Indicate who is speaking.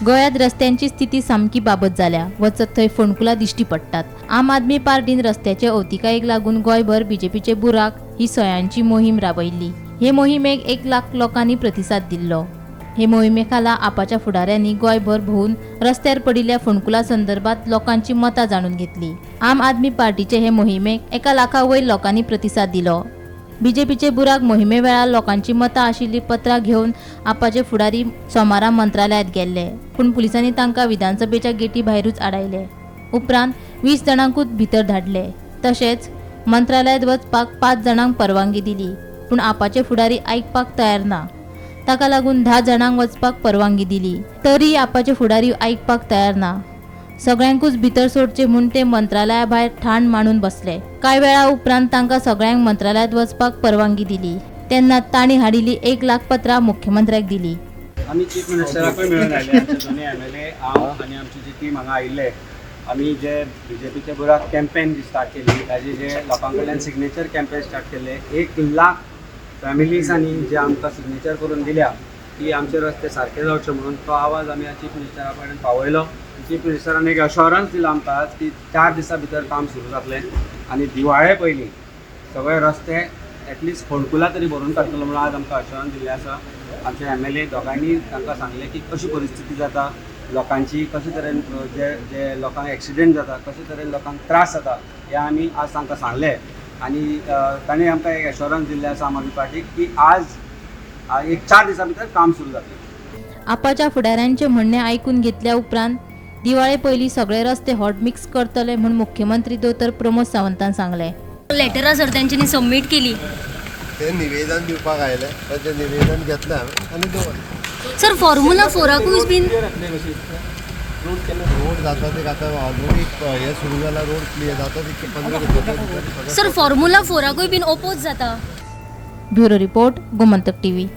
Speaker 1: गोंयांत रस्त्यांची स्थिती सामकी बाबत जाल्या. वचत थंय फोंडकुलां दिश्टी पडटात. आम आदमी पार्टीन रस्त्याचे अवतिकायेक लागून गोंयभर बीजेपीचे बुराक ही सयांची मोहीम राबयल्ली. हे मोहिमेक 1 लाख लोकांनी प्रतिसाद दिल्लो. हे मोहिमे खाला आपाच्या फुडाऱ्यांनी गोंयभर भोंवून रस्त्यार पडिल्ल्या फोंडकुलां संदर्भात लोकांची मतां जाणून घेतली. आम आदमी पार्टीचे हे मोहिमेक 1 लाखा वयर लोकांनी प्रतिसाद दिलो. बीजेपीचे बुराक मोहिमे वेळार लोकांची मतां आशिल्लीं पत्रां घेवन आपाचे फुडारी सोमारा मंत्रालयांत गेल्ले, पूण पुलिसांनी तांकां विधानसभेच्या गेटी भायरूच आडायले. उपरांत 20 जाणांकूच भितर धाडले. तशेंच मंत्रालयांत वचपाक 5 जाणांक परवानगी दिली, पूण आपाचे फुडारी आयकपाक तयार ना. ताका लागून 10 जाणांक वचपाक परवानगी दिली, तरी आपाचे फुडारी आयकपाक तयार ना. सगळ्यांकूच भितर सोडचे म्हूण ते मंत्रालया भायर ठाण मांडून बसले. कांय वेळा उपरांत तांकां सगळ्यांक मंत्रालयांत वचपाक परवानगी दिली. तेन्ना तांणी हाडिल्ली 1 लाख पत्रां मुख्यमंत्र्याक दिली.
Speaker 2: आमी चीफ मिनिस्टराकूय मेळून आयले. आमचे दोनूय MLA, हांव आनी आमची जी टीम हांगा आयिल्ले. आमी जे बीजेपीचे बुराक कॅम्पेन जी स्टार्ट केली, ताजे जे लोकां कडल्यान सिग्नेचर कॅम्पेन स्टार्ट केल्ले, 1 लाख फॅमिलीजांनी जे आमकां सिग्नेचर करून दिल्या की आमचे रस्ते सारके जावचे म्हणून, तो आवाज आमी चीफ मिनिस्टरा कडेन पावयलो. चीफ मिनिस्टरान एक अशोरन्स दिला आमकां आज की 4 दिसां भितर काम सुरू जातलें आनी दिवाळे पयलीं सगळे रस्ते एटलिस्ट फोंडकुलां तरी भरून काडटलो म्हणून आज आमकां अशोरन्स दिल्लें आसा. आमचे MLA दोगांयनी तांकां सांगलें की कशी परिस्थिती जाता लोकांची, कशे तरेन जे जे लोकांक एक्सिडेंट जाता, कशे तरेन लोकांक त्रास जाता, हें आमी आज तांकां सांगलें. आनी तांणी आमकां एक एश्योरन्स दिल्लें आसा आम आदमी पार्टीक की आज एक 4 दिसां भितर काम सुरू जातलें.
Speaker 1: आपाच्या फुडाऱ्यांचें म्हणणें आयकून घेतल्या उपरांत दिवाळे पयलीं सगळे रस्ते हॉट मिक्स करतले म्हूण मुख्यमंत्री दोतोर प्रमोद सावंतान सांगलें.
Speaker 3: लेटरां सर तेंच्यांनी सबमीट केली.
Speaker 4: ते निवेदन दिवपाक आयले, ताचें निवेदन घेतलें हांवें आनी दवरलें.
Speaker 3: सर, फॉर्मुला 4आकूय बीन
Speaker 4: रोड जाता ते आतां ऑलरेडी हें सुरू जाला, रोड क्लियर जाता तितके 15 दिसां.
Speaker 3: सर, फॉर्मुला 4आकूय बीन ओपोज जाता.
Speaker 1: Bureau report, Gomantak TV.